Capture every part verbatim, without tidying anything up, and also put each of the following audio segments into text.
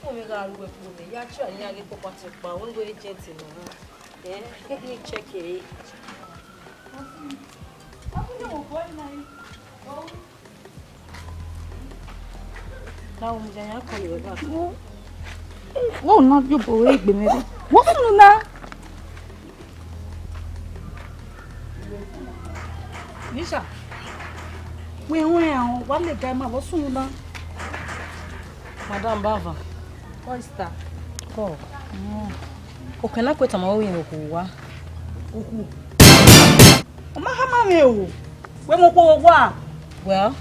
Phone mwẹ gha ru ẹkpo mwẹ, ya try ne a ghe kpọkpa te ọkpa, wẹ ghe agent na. Eh, let me check it. Wo, wo na yo bo we gbe me. Wo sunu na. Nisha. We we an, wa le ga ma, wo sunu na. Madam Bava. Oyster. Oh. Mm. Okẹn na kuẹ tama wẹ okhuo wa. Okhuo. Ọ ma khama mwẹ o. Wẹ mu okhuo wa. Well,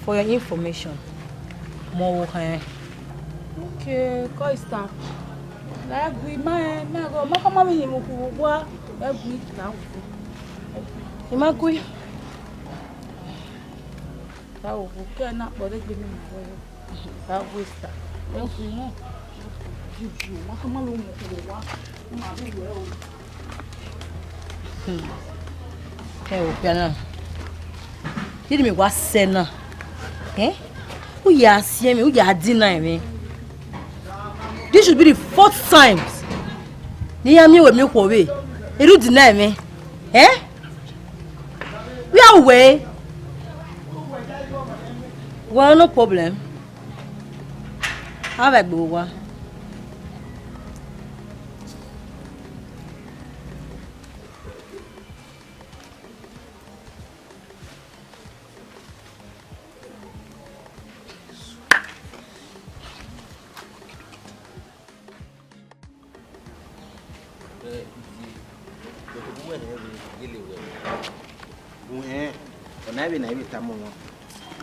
for your information, mo wo khan. Okay, Oyster. La gui ma, ma go, ma khama mwẹ mu okhuo wa. La gui, la gui. I ma gui. Ra wo kẹ na kpọre gbe mi ma wẹ. Ra wo esta. Ẹ wo fi wọn. Ju ju, ma ka ma lo mu ko wa. Ma bi wẹ o. Hmm. Ẹ wo piana. Kí ni mi wá sẹ na? Eh? U ya si mi, u ya deny mi. This should be the fourth time. Ni ya mi we mi ko we. Eru deny mi. Eh? Where are we? Well, no problem. Have a good one. Ẹ, iye, uwẹ hẹ vbe gele wẹ. Uhẹn, ọna vbe na vbe tama ọmwa.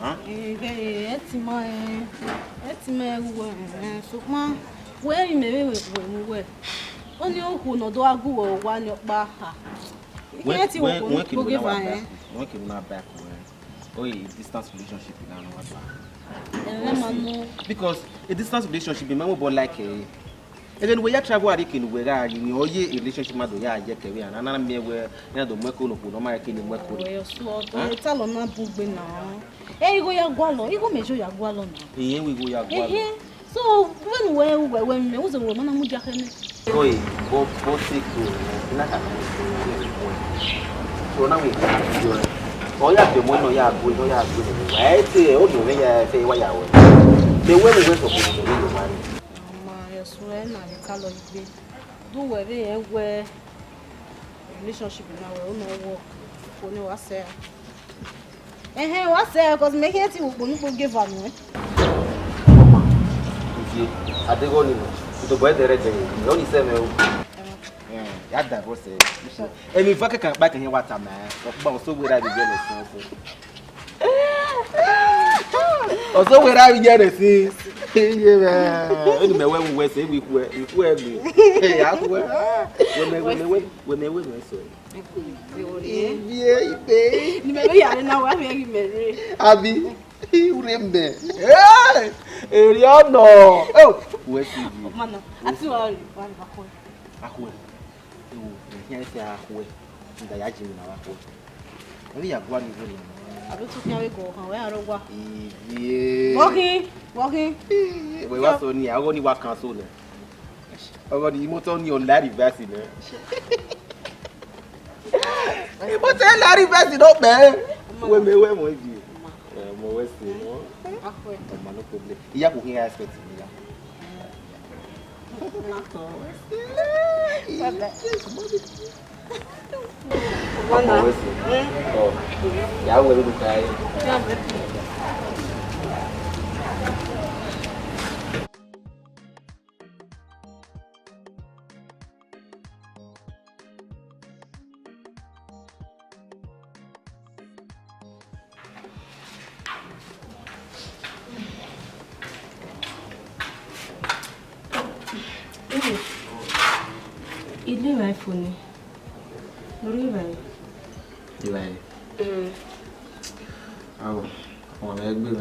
Hàn? Ẹ, ẹ, ẹ ti ma, ẹ, ẹ ti ma ru, ẹ, sokpan, wẹ rinmwian vbe wẹ mu wẹ. Ọni okhuo ne ọ do gha gu wẹ owa ni ọkpa ha. Wẹ, ẹ ti wẹ, wẹ kevbe na wa back, wẹ kevbe na back wẹ. Oh, a distance relationship na no wa back. Ẹ, ẹ ma nọ. Because a distance relationship, ma mo bo like, eh, Ẹghẹ ne uwẹ ya travel a rhie eke ne uwẹ gha rinmwian, ọ ye relationship ma do ya ye kevbe iran, a na miẹn wẹ iran do mu ẹko ne okhuo ne ọ ma rẹn eke ne mu ẹko rre. Ọsẹ ọdọ, etalọ na bun egbe na. Ẹ, igho ya gualọ, igho mẹ yo ya gualọ na. Iyẹn wẹ igho ya gualọ. Ehe. So, vbene uwẹ, uwẹ, uwẹ mẹ, uzẹ uwẹ ma na mudia khẹ nẹ. Oi, bọ, bọ se ko, na ka ko, ko, ko. So na we ka yo. Ọ ya de mo no ya go, no ya go. Ẹ te, o no ya fe wa ya wẹ. De wẹ wẹ so ko, ko yo ma ni. Ma, ẹsùn ẹ na vbe ka lọ igbe. Do wẹ vbe rẹn wẹ relationship na wẹ, ọ no work. Ko ne wa sẹ. Ẹhẹn, wa sẹ, 'cause mẹ khian te vbe ukpo ne ukpo gie eva nuẹn. Ivie, adeghẹ ọnii, idobọ ẹdẹ rẹ dẹ, ọ ni sẹ mwẹ o. Ẹhẹn, ya divorce. Emwi va kẹkan kpa kẹhẹn wa tama, ọkpa ọsẹ wẹ ra vbe yẹ lẹ sẹ ọsẹ. Ọsẹ wẹ ra vbe yẹ lẹ sẹ. Iye mwẹ, enu mẹ wẹ mu wẹ sẹ, wẹ ikhuẹ, ikhuẹ gbe. Ẹ, ya khuẹ. Wẹ mẹ, wẹ mẹ, wẹ mẹ, wẹ mẹ sẹ. Ivie, ibe. Ni mẹ vbe ya rre na, wa vbe ghi mẹ rre. Abi, ure mẹ. Hey! Eri ọnọ. Oh, wẹ si bi. Mana, a ti wa rre, wa rre, wa khuẹ. Akhuẹ. Ewo, ẹhian ẹsẹ akhuẹ. Nda ya jẹ na wa khuẹ. Ẹri ya gua ni vẹ na. Abi tu kian we go kan, wẹ aro wa. Ivie. Walking, walking. Wẹ wa so ni, ago ni wa kan so nẹ. Ọgọ ni imoto ni ọ la reverse nẹ. Imoto la reverse no pẹ. Wẹ mẹ wẹ mọ ibi. Ẹ, mọ wẹ se mọ. Akhuẹ. Ọma, no problem. Iya ko hin expect mi ya. Bye bye. Ọma wẹ se. Ọ, ya wẹ lu kai. Ile ra iPhone ni. Lórí ìbàyẹn. Ìbàyẹn. Mm. Awo, ọmọ mi ẹgbẹ́ mi.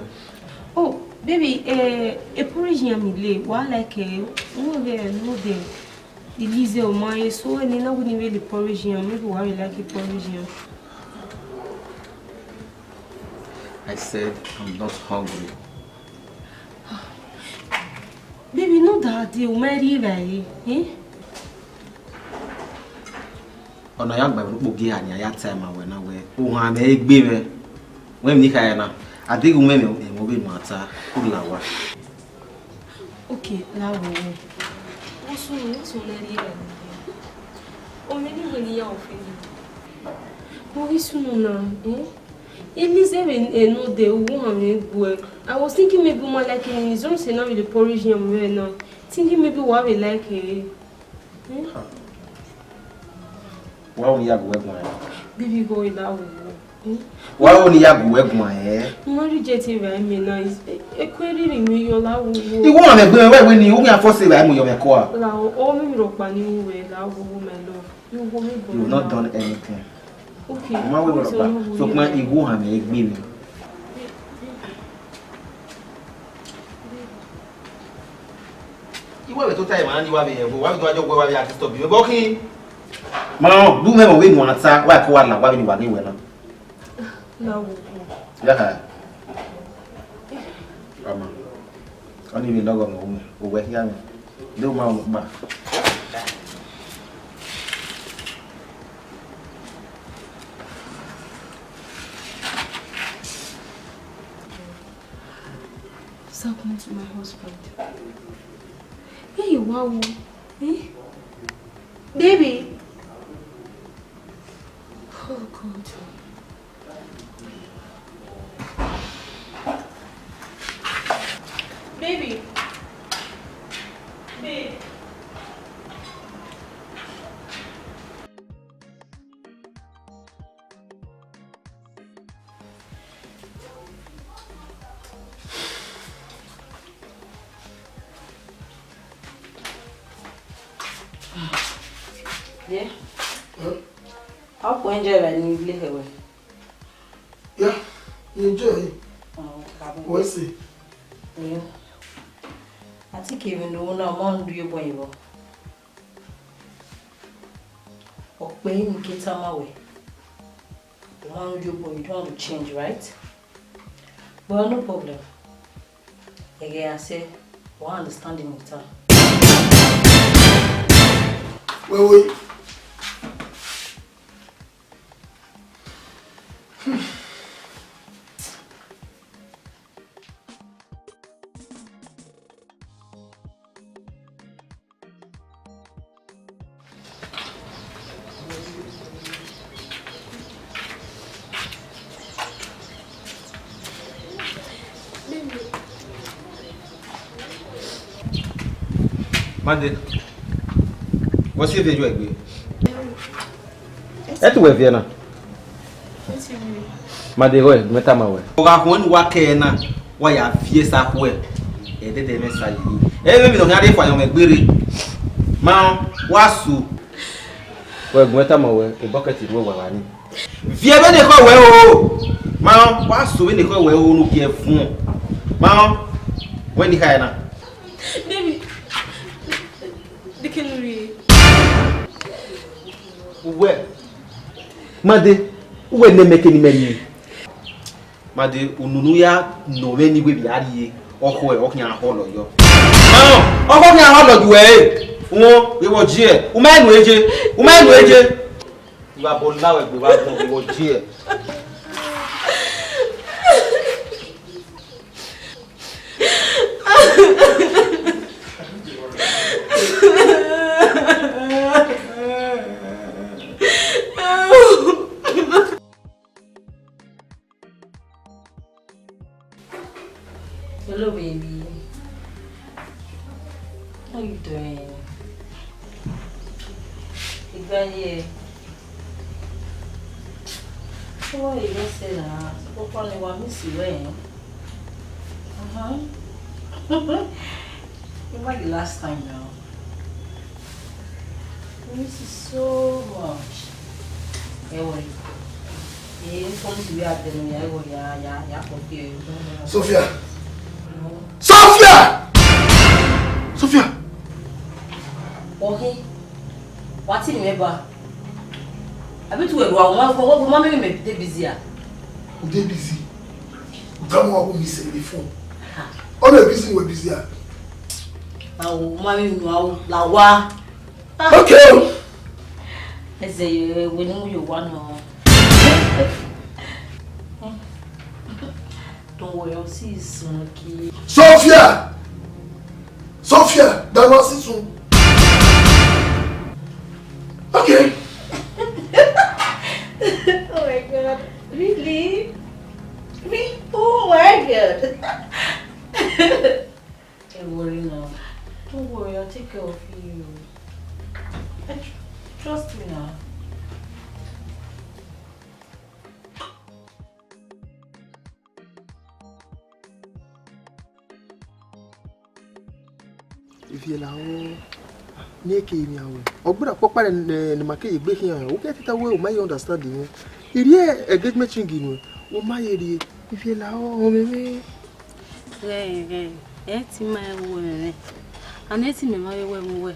Oh, baby, eh, e porridge yan mi le. Wa like, eh, wo de, wo de. Ilize o ma eso, ẹni na wini vbe le porridge yan, maybe wa vbe like porridge yan. I said I'm not hungry. Daddy, u ma rhie evbare, eh? Ọ na ya gba ẹvbo ukpo gie eha nian ya tae ma wẹ na wẹẹ, ohan mwẹ egbe mwẹ. Wẹ emwi ne I kha ẹre na, a deghẹ u mwẹ mwẹ ẹmwẹ vbene a ta, u la owa. Okay, la wo wo. Wo sunu, wo sunu ne rhie evbare. Ọmọ ne wẹ ne ya ofele. Wo ghi sunu na, eh? Elizabeth, eh, no dey, uwu hama egbuẹ. I was thinking maybe u ma like him, it's only say now with the porridge yam right now. Thinking maybe wa will like it. Hmm? Wa wo ni ya gu wẹ guan ẹn? Baby, go in that way. Hmm? Wa wo ni ya gu wẹ guan ẹn? You not reject him by me now. It's, eh, eh, query me, you la wo wo. Iwu na me gbe wẹ wẹ ni, u ya force ba mu yo me ko a. La o, o mi ro pa ni u we, la wo wo, my love. You go me go. You have not done anything. Okay. Ma wẹ wẹ pa. So kuma iwu hama egbe mwẹ. Iwẹ vbe tota emwa na ni wa vbe yẹn vbo, wa vbe do wa jọ wẹ wa vbe a disturb mwẹ, but okay. Ma rẹn, du mwẹ vbe ne uwa ta, wa ko wa la, wa vbe ni wa ghe wẹ na. Na wo. Ya ha. Ama. Ọni vbe lọghọ mwẹ, owẹ hia mwẹ. De u ma unu kpa. What's happening to my husband? Hey, wow. Eh? Baby. Oh, God. Baby. Babe. Yeah. Ọ kpẹn enjoy vbe ni vle hẹ wẹ? Ya, I enjoy. Oh, okay. Wẹ sẹ? Yeah. I think even though now, man, do you boy? Okpe ni ke tama wẹ, u ma rhunmwuda obọ, you don't want to change, right? But no problem. Ẹghẹ a sẹ, wa understand him with time. Wẹ wẹ. Made, wẹ si vbe yo egbe? Ẹ tu wẹ viẹ na? Ma deghẹ gu mwẹ tama wẹ. Ọ gha khuẹn ne uwa kẹ ẹre na, wa ya viẹ sa khuẹ, ẹdẹdẹ mwẹ sa yi. Ẹ vbe emwi ne ọ khian rre fua yọ mwẹ gbere. Ma wa su. Wẹ gu mwẹ tama wẹ, ebọkẹti ruẹ wa vba ni. Viẹ vbene ekhọe wẹ o. Ma wa su vbene ekhọe wẹ o, ne u gie vuọn. Ma wẹ ne I kha ẹre na. Baby, de kẹ ne u rhie? Uwẹ, Made, uwẹ ne mẹ ke ne imẹ rhie. Made, unu ne u ya nọ mwẹ ne I wẹ vbe a rhie, ọkhọe, ọ khian họlọ yọ. Ọkhọ khian họlọ yu ẹre, wọn, vbe vbọ jiẹ, u ma nu eje, u ma nu eje. Iwa bọ la wẹ gbe wa gbọn vbe vbọ jiẹ. Hello, baby. How you doing? Ìgbà yẹn. Why you don't say that? Ó kọ́ ni wa miss you, eh? Uh-huh. Remember the last time now. I miss you so much. Ẹ wẹ. Ẹ, ó kọ́ ni ti wí àtẹnu ya, ẹ wẹ, ya, ya, ya kọ fi ẹ. Sophia! No. Sophia! Sophia! Ọhẹ, wa ti mi ba. Abi tu ẹrọ àwọn ọmọ ọmọ mi mi de busy a. U dey busy. U tell me what we miss the phone. All the busy we busy a. Ao, ma vbe nu ao, la owa. Okay o. Ẹzẹ ye wẹ ne u yo owa nọ. Don't worry, I'll see you soon, okay? Sophia! Sophia, that was it soon. Okay. Oh my God. Really? Me? Oh my God. Don't worry now. Don't worry, I'll take care of you. I tr- trust me now. Ivie lahọ, ne ke emian wẹ. Ọ gberra ọkpọkpa ne, ne ma ke ye egbe khian, u ke tita wẹ u ma ye understand mwẹ. I rhie engagement ring nuẹn, u ma ye rhie. Ivie lahọ, ọ mwẹ mwẹ. Ghẹ, ghẹ, ẹ ti ma ẹ ru ẹmwẹ. A ne ti mẹ ma vbe wẹ mu wẹ.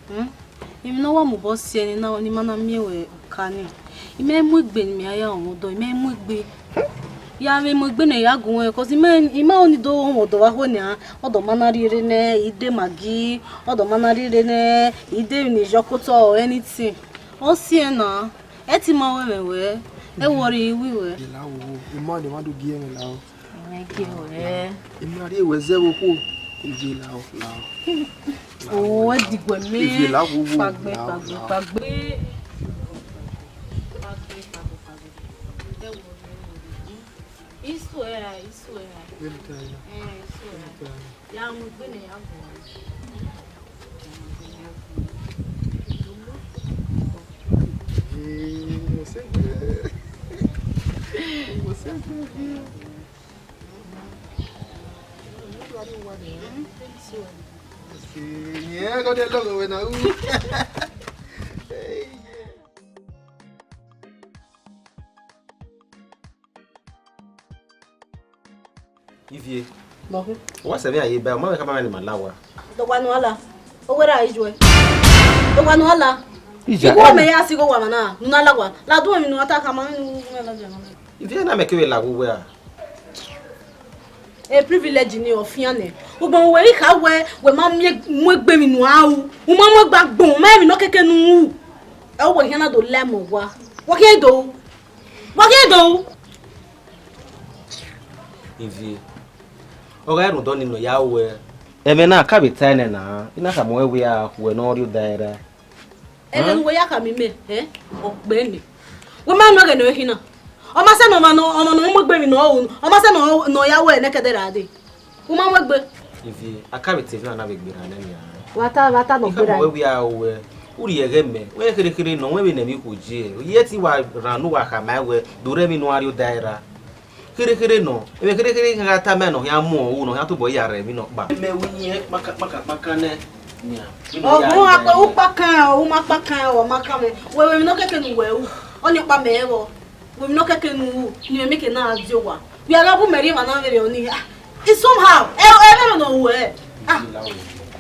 Hmm? Emwi ne ọ wa mobọ siẹ ne na, ne ima na miẹn wẹ oka nii. I ma mu egbe ne imẹ ya ya rọnmwẹ odọ, I ma mu egbe. Ya vbe mu egbe ne ya gu wẹ, cause I ma, I ma ọni do rọnmwẹ odọ vbe akhuẹ nian, ọdọ ma na rhie rre nẹ, I de Maggi, ọdọ ma na rhie rre nẹ, I de emwi ne I zọ kotọ or anything. Ọ siẹ na, ẹ ti ma wẹ mwẹ wẹ, ẹ worry I wi wẹ. Ivie lahọ, I ma ne ma do gie mwẹ lahọ. Ẹ gie wẹ. I ma rhie wẹ zẹ vbe okhuo. Ivie lahọ, lahọ. O, ẹ diguẹ mẹ. Ivie lahọ, kpagbe, lahọ, kpagbe, lahọ. Kpagbe. Kpagbe, kpagbe, kpagbe. Ẹ wo, ẹ wo. Isu ẹ ra, isu ẹ ra. Ẹ, isu ẹ ra. Ya mu egbe nẹ ya gu. Ee, mo sẹ egbe. Mo sẹ egbe. Ivie. Mọghe. Wa sẹ vbe a ye ba, ọ ma vbe khama mwẹ ne ima la owa. Dọgba ne u la. Owẹ ra ijuẹ. Dọgba ne u la. Ija. Igho mẹ ya si igho wa ma na, ne u na la owa. La du emwi ne u ta khama mwẹ ne u na la owa. Ivie na mẹ kevbe la owa. E privilege ni ọ fian nẹ. Ugbẹn wẹ i kha wẹ, wẹ ma miẹn mu egbe emwi ne u a ru. U ma mu egbe agbọn, u ma emwi nọ kẹkẹ ne u ru. Ẹ wẹ khian na do la ẹmwẹ owa. Wa khian do. Wa khian do. Ivie. Ọ gha rhunmwuda ọnii ne ọ ya ru ẹe. Ẹmwẹ na ka vbe ta ẹnẹ na, I na khama ruẹ wẹ a khu ẹe ne ọ rrie odaro ra. Ẹmwẹ ne uwẹ ya khama imẹ, ẹ, ọ kpẹ nẹ. Wẹ ma nọ ẹghẹ ne ọ khin na. Ọ ma sẹ ne ọmwa nọ, ọmwa ne ọ mu egbe emwi ne ọ ru, ọ ma sẹ ne ọ, ne ọ ya ru ẹe ne ẹkẹdẹ ra dee. U ma mu egbe. Ivie, a ka vbe te emwi na na vbe gberra nẹ nian. Wa ta, wa ta nọ gberra. I khama ruẹ wẹ a ru ẹe, u rhie ẹghẹ mẹ, wẹ kherhe kherhe nọ, wẹ vbe ne emwi khuo ye, ọ ye te wa rhan ne uwa khama ruẹ, do rre emwi ne u a rrie odaro ra. Kherhe kherhe nọ, emwi kherhe kherhe iran gha tama ne ọ khian mu ọhu, ne ọ khian tobọ ya rre emwi nọkpa. Mẹ wi yin kpaka kpaka kpaka nẹ, nian. Ọ gun akpẹ, u kpakan, u ma kpakan, ọ ma kan mwẹ. Wẹ vbe emwi nọ kẹkẹ ne uwẹ ru, ọnii ọkpa mẹ rẹvbọ. Wẹ emwi nọ kẹkẹ ne u ru, ne imẹ mieke na gha die owa. Wẹ a gha bu mẹ rhie emwa na vberriọ nii. Ah, it's somehow. Ẹ, ẹ, ẹ, no, no, ẹ. Ah.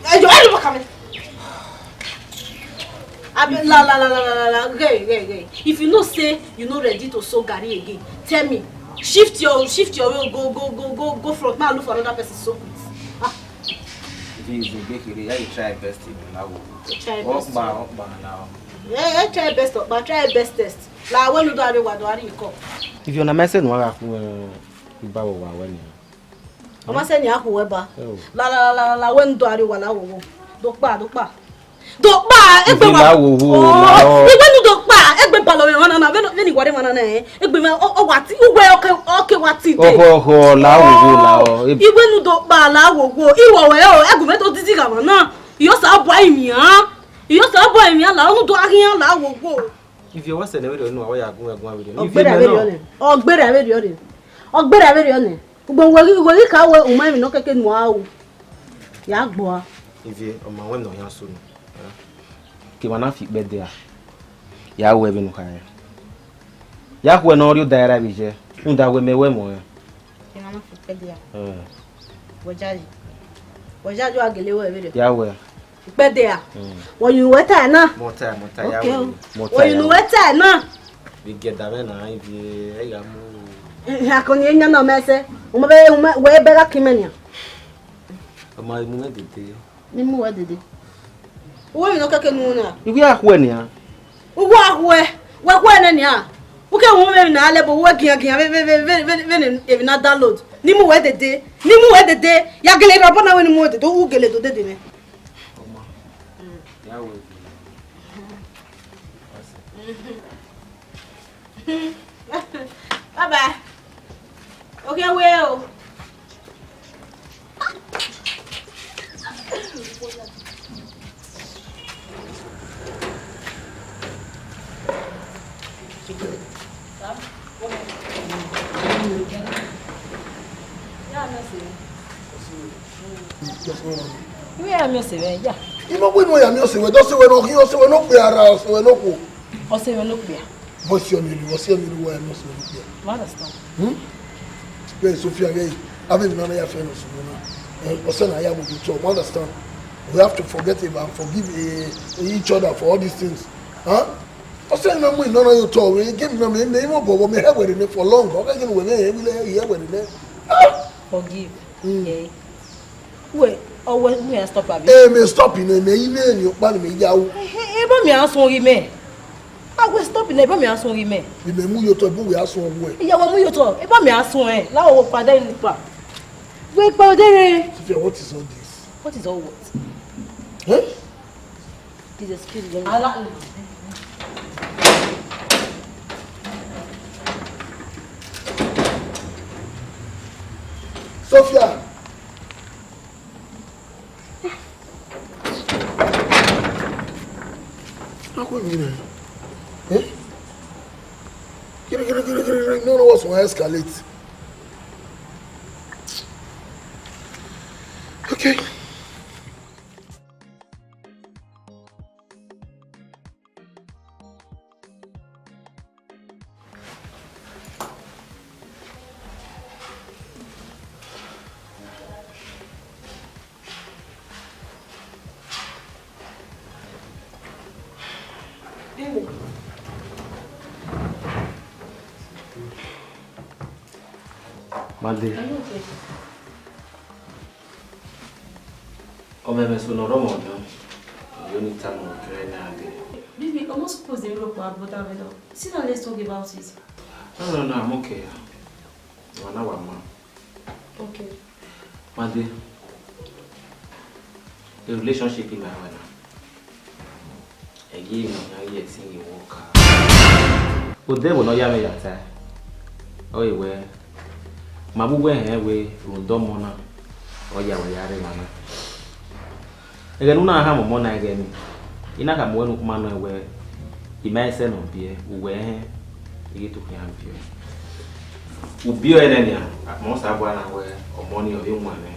Ẹ jọ, ẹ jọ, ma kan mwẹ. Abi, la, la, la, la, la, la, la, hey, hey, hey. If you know say you no ready to sow garri again, tell me. Shift your, shift your way, go, go, go, go, go front. Ma look for another person soak with. Ah. If you go back here, you try best in la wo. Try best. Okpa, okpa, la wo. Yeah, yeah, try best, okpa, try best test. La wo nu do are wa do are ko. If you na message no ara ku, eh, iba wo wa we ni. Ọ ma sẹ ne a khu uwẹ ba. Oh. La, la, la, la, la, wẹ ne u do arrie owa la wowo. Do kpa, do kpa. Do kpa, egbe wa. Ifi la wowo, oh, la ọ. Iwẹ ne u do kpa, egbe balọ mwẹ emwa na na, vbene, vbene I wa rre emwa na na, eh. Egbe mwẹ, ọ, ọ wa ti, uwẹ ọ ke, ọ ke wa ti dee. Ọhọ, ọhọ, la wowo, la ọ. Iwẹ ne u do kpa, la wowo. Iwẹ wẹ o, ẹgu mwẹ do didi gha emwa na. Iyọ sa bọ imian. Iyọ sa bọ imian, la ọ, ne u do a khian, la wowo. Ivie, wa sẹ ne vberriọ nọ, wa ya gu mwẹ guan vberriọ. Ọ gberra vberriọ nẹ. Ọ gberra vberriọ nẹ. Ọ gberra vberriọ nẹ. Ugbẹn wẹ ghi, wẹ ghi ka wẹ u ma emwi nọ kẹkẹ ne uwa ru, ya gbua. Ivie, ọ ma wẹ ne ọ yan sunu. Ke emwa na fi ikpẹdẹ a, ya ru ẹe vbene u khare. Ya khuẹ ne ọ rrie odaro ra vbe iye, rhunmwuda wẹ mẹ wẹ mọ rẹn. Emwa na fi ikpẹdẹ a. Eh. Wẹ jayi. Wẹ jayi, a gele wẹ vberriọ. Ya ru ẹe. Ikpẹdẹ a. Mm. Wẹ yin uwẹ ta na? Mọ ta, mọ ta, ya. Okay. Wẹ yin uwẹ ta. Mọ ta, ya. Wẹ yin uwẹ ta na? Vbe giẹdẹ mwẹ na, Ivie, ẹ ya mu. Akọni eyan na mẹ sẹ. U ma vbe, u ma, wẹ bẹgha kin mẹ nian. Ọ ma mu mwẹ dede. Ne I mu wẹ dede. Uwẹ emwi ne ọ kẹke ne u ru na? I wẹ a khuẹ nian. Uwẹ a khuẹ, wẹ khuẹ nẹ nian. U ke wu mwẹ emwi ne a lẹ, but uwẹ gian gian vbe, vbe, vbe, vbe, vbe, vbene emwi na download. Ne I mu wẹ dede, ne I mu wẹ dede. Ya gele rre obọ na wẹ ne I mu wẹ dede, u gele do dede mwẹ. Ọma, ya wẹ. Bye bye. Okay, well. Iwe ya miẹn ọse mwẹ, ya. I ma wẹ ne ọ ya miẹn ọse wẹ, de ọse wẹ ne ọ khian, ọse wẹ ne okpia ra, ọse wẹ ne okhuo. Ọse mwẹ ne okpia. Vbọ si ọ miẹn, vbọ si ọ miẹn, wẹ ya miẹn ọse wẹ ne okpia. You understand? Hmm? Vbe Sophia, vbe avbe emwi na ya fẹ ne ọse wẹ na. Eh, ọse na ya mu otọ, you understand? We have to forget about and forgive, eh, each other for all these things. Huh? Ọse na mu ina na ye otọ, we give na me, me mo bobo, me hẹ wẹ rre for long. Ọ ghe ne wẹ me hẹ wẹ rre. Ah! Forgive. Mm. Yeah. Wẹ, ọ wẹ, wẹ ya stop abi? Eh, me stop ina, me ine ni ọkpa ni me ya ru. Eh, eh, ebo mi a sọn ghi mẹ. A wẹ stop ina, ebo mi a sọn ghi mẹ. Ni me mu ye otọ, ebo wẹ a sọn wẹ. Iya wẹ mu ye otọ, ebo mi a sọn ẹ. La o pa de ni pa. Wẹ pa de re. Sophia, what is all this? What is all what? Eh? Please excuse me. Ala. Sophia. How come you there? Eh? Kiri, kiri, kiri, kiri, kiri. No, no, what's gonna escalate? Okay. Mande. Are you okay? Ọ mwẹ mwẹ so ne ọ rre ọmọ nọ, I only tama ọmọ kẹrẹ ne a ghe. Baby, I'm not supposed to look bad, but I will. Sit down, let's talk about it. No, no, no, I'm okay. Wa na wa ma. Okay. Mande, the relationship in my wife na. Ẹi ye emwi ne ọ khian ye ẹtin ghi work out. Odẹ ẹvbo ne ọ ya mwẹ ya tae, ọ re wẹẹ, ma vbe uwẹ hẹn wẹẹ rhunmwuda ọmọ na, ọ ya wẹ ya rre emwa na. Ẹghẹ ne u na khama ọmọ na ẹghẹ nii, I na khama uwẹ ne ukpuma nọ wẹẹ, I ma i sẹ ne ọ biẹ, uwẹ hẹn, I ghi tu khian biẹ. U biẹ ọre nẹ nian, akpọnmwẹ Osanobua na wẹẹ, ọmọ nii ọ vbe wan nẹ.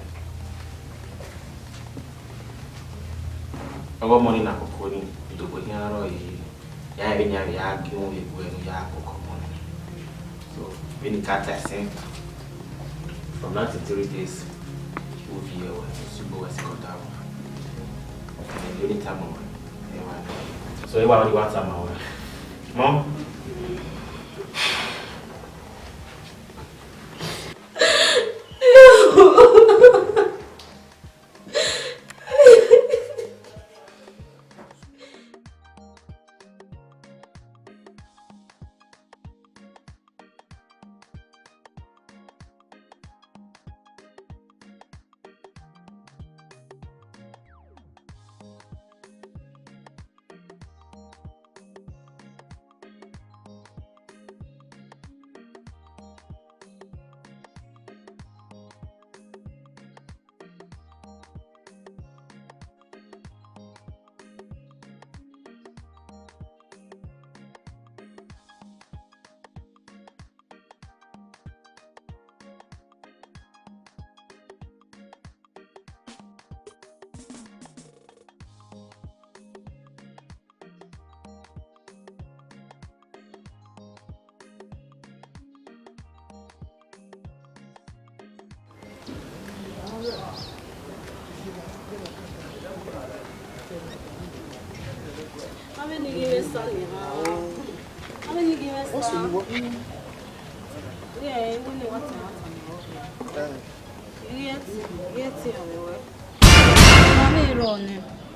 Ọghe ọmọ nii na koko nii, idogbo khian rrọọ yi. Ya vbe nian vbe ya gie uhunmwu vbe gu ẹre ne u ya koko ọmọ nii. So, vbene I ka tae sẹ, from now till three days, u viọ ẹre, u sẹ ugbo wẹ sikẹ ọdavọn. Ẹmwẹ ne I tama ruẹ, ẹ wa nẹ. So, ẹ wa, ọ ni wa tama ruẹ. Mọ? Avbe ni ghi mwẹ sa nian. Avbe ni ghi mwẹ sa. Yeah, I win the water, water. Yes, yes, yeah, we were. Mami rọ,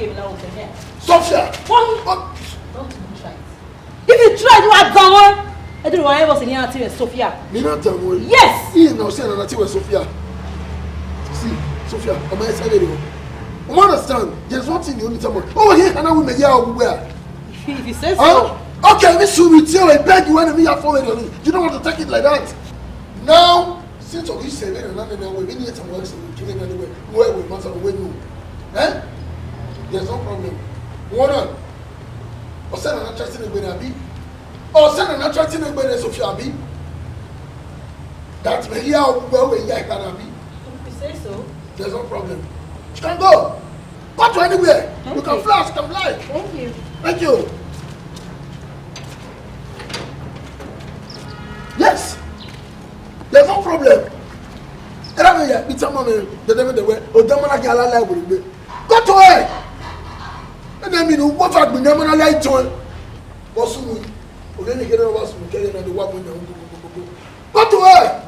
ke vbe na wo sẹ mẹ. Sophia! What? What? Don't even try it. If you try, you are done. I don't know why I was in here until Sophia. Me na done. Yes! He na say na until Sophia. See, Sophia, am I excited? You understand? There's one thing you need to know. Oh, here, and I will make you aware. If you, if you say so. Huh? Okay, me sue with you. I beg you, when me have fallen on you. You don't want to take it like that. Now, since you say that, and I know we need some work, so we can anyway. Where we must have a window. Eh? There's no problem. Hold on. Ọsẹ na na threaten egbe na bi? Ọsẹ na na threaten egbe na Sophia bi? That me here where we here na bi? If you say so. There's no problem. You can go. Go to anywhere. You can fly, you can fly. Thank you. Thank you. Yes. There's no problem. Era me ya, it's a moment. The devil, the way. O dama na ki ala la wo gbe. Go to her. Ene mi nu, what I been never like to. What's wrong? O le ni kere what's wrong? Kere na the one. Go to her.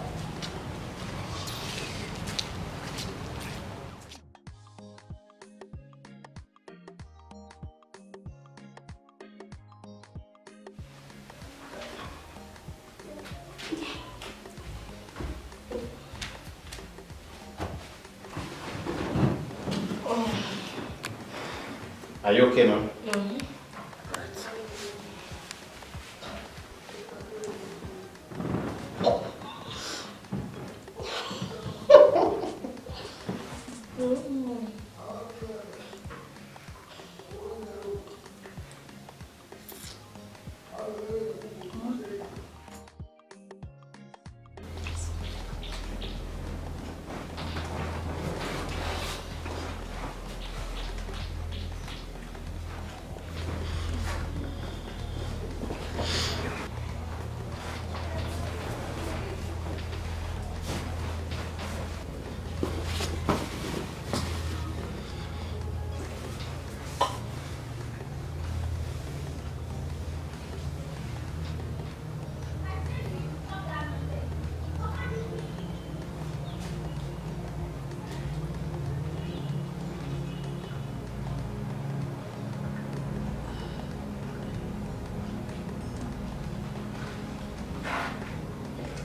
Are you okay now? Mm-hmm. Right.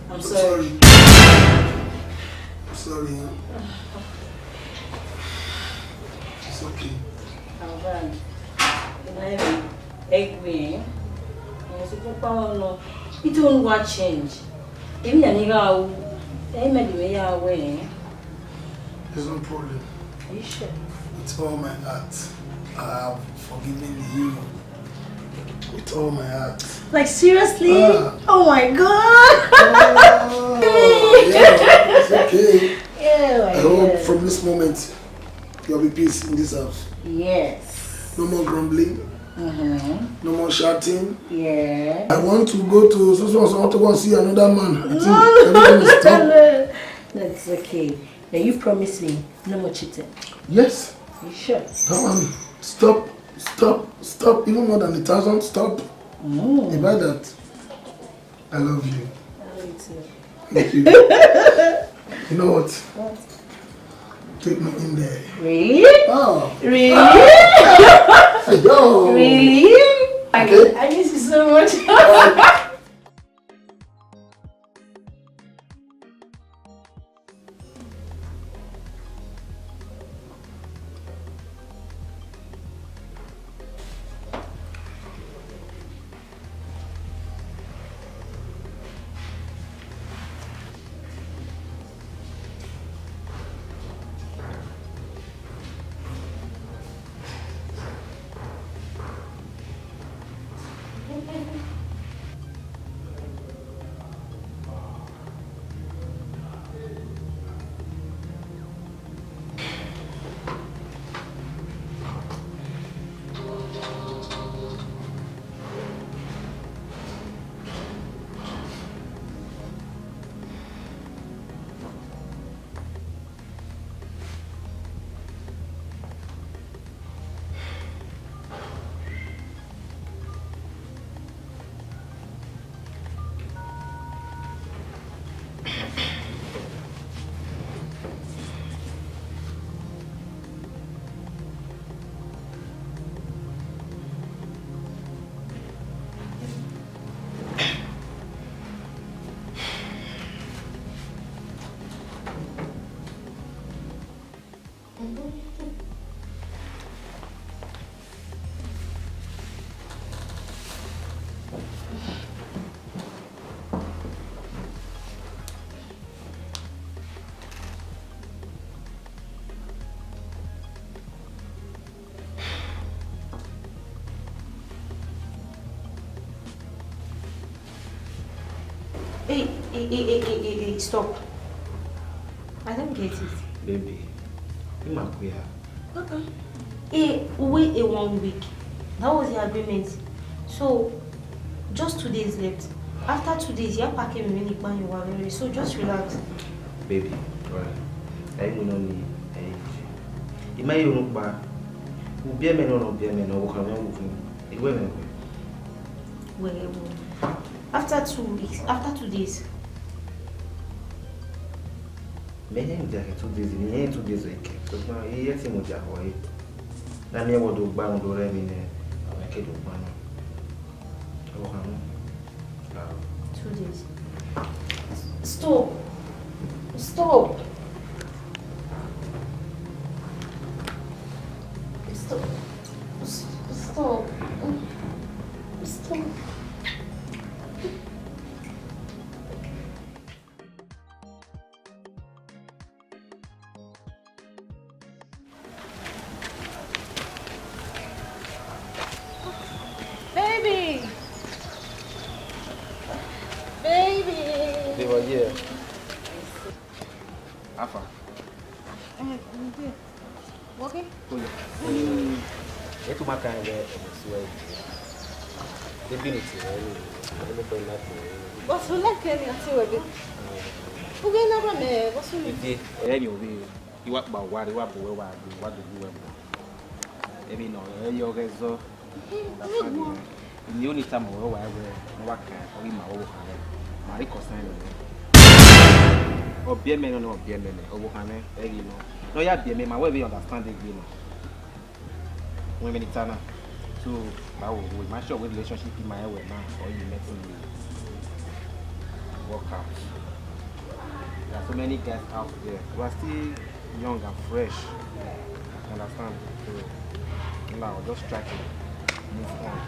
I'm sorry. I'm sorry. It's okay. Alvin, egbe, eh? Mo ti kún pa ọnọ. Ito n wa change. Èmi na ni gha ru. Èmi de me ya wẹ, eh? There's no problem. Are you sure? With all my heart, I have forgiven you. With all my heart. Like, seriously? Ah. Oh my God. Oh, yeah, it's okay. Yeah, my I hope God. From this moment, there'll be peace in this house. Yes. No more grumbling. Mm-hmm. No more shouting. Yeah. I want to go to so so so. I want to go and see another man. I think everything is stop. That's okay. Now you promise me no more cheating. Yes. You sure? That one. Stop. Stop. Stop. Even more than a thousand. Stop. Mm. About that. I love you. I love you too. Thank you. You know what? What? Take me in there. Really? Oh. Really? Ah. Yo. Really? I, okay. I miss you so much. Uh, Hey, hey, hey, hey, hey, hey, hey, stop. I don't get it. Baby, you ma queer. Uh-uh. Hey, we wait a one week. That was the agreement. So, just two days left. After two days, you pack him when you pan your worry. So just relax. Baby, right. I will not need energy. It might even look bad. We'll be a man or not be a man, or we'll come and we'll come. It will be. Well, well. After two weeks, after two days. Mẹ hẹn dia kẹ two days, mẹ hẹn two days ẹkẹ. So, ma, iye ti mu dia kọ e. Na mi ẹwọ do gba rhunmwuda rẹ emwi nẹ, ọ ke do gba na. Ọ kha mu. Ah. Two Stop. Stop. Stop. Stop. Stop. Baby! Baby! They were here. Alpha. Eh, okay. Cool. Eh, itu makan ya, eh, suwe. They been it, eh, eh, eh, eh. What's the like any at all? Uge na ba me, what's the Ide, eh, ni obi. I wa kpa owa rre, I wa bu uwẹ, wa bu, wa do bu uwẹ bu. Emwi nọ, ẹ i re ọghe ẹzọ. Ni oni tama ruẹ, wa wẹ ne wa kan ọghe ima ọvbokhan mwẹ. Ma rhie concern nẹ. Ọ biẹ mẹ nọ, ọ biẹ mẹ nẹ, ọvbokhan mwẹ, ẹ ghi nọ. Ne ọ ya biẹ mẹ, ma wẹ vbe understand egbe nọ. Wẹ vbene I ta na. So, ma wo, wo, ma sure wẹ relationship ima rẹn wẹ na, or you met me, work out. There are so many guys out there. We are still young and fresh. You understand? So, now just try to move on.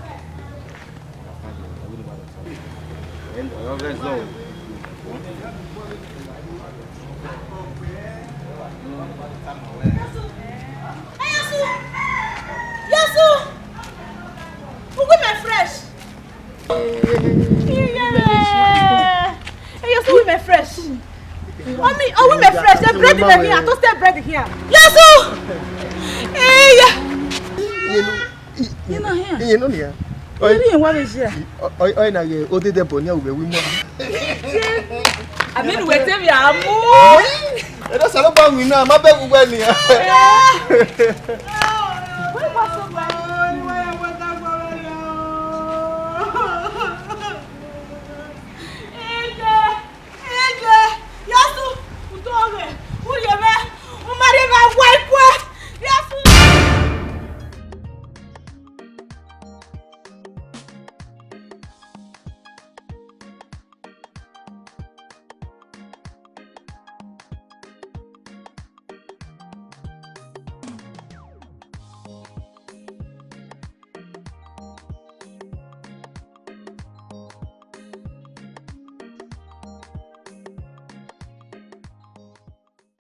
Understand? I really want to talk. And, uh, let's go. Hey, Yasu! Yasu! Uwu mwẹ fresh! Yeah! Hey, Yasu, uwu mwẹ fresh! Omi, uwu mwẹ fresh! The bread in here, toasted bread in here! Yasu! Hey, yeah! Iye nọ hia. Iye nọ hia. Iye nọ hia. Ọ, ọ, ọ na ghe odede ẹbọ ni a wẹ wi mu. Aminu wẹ te vbe a mu. Ẹ dọ sẹ lọ gba winna, ma bẹghe uwẹ nia.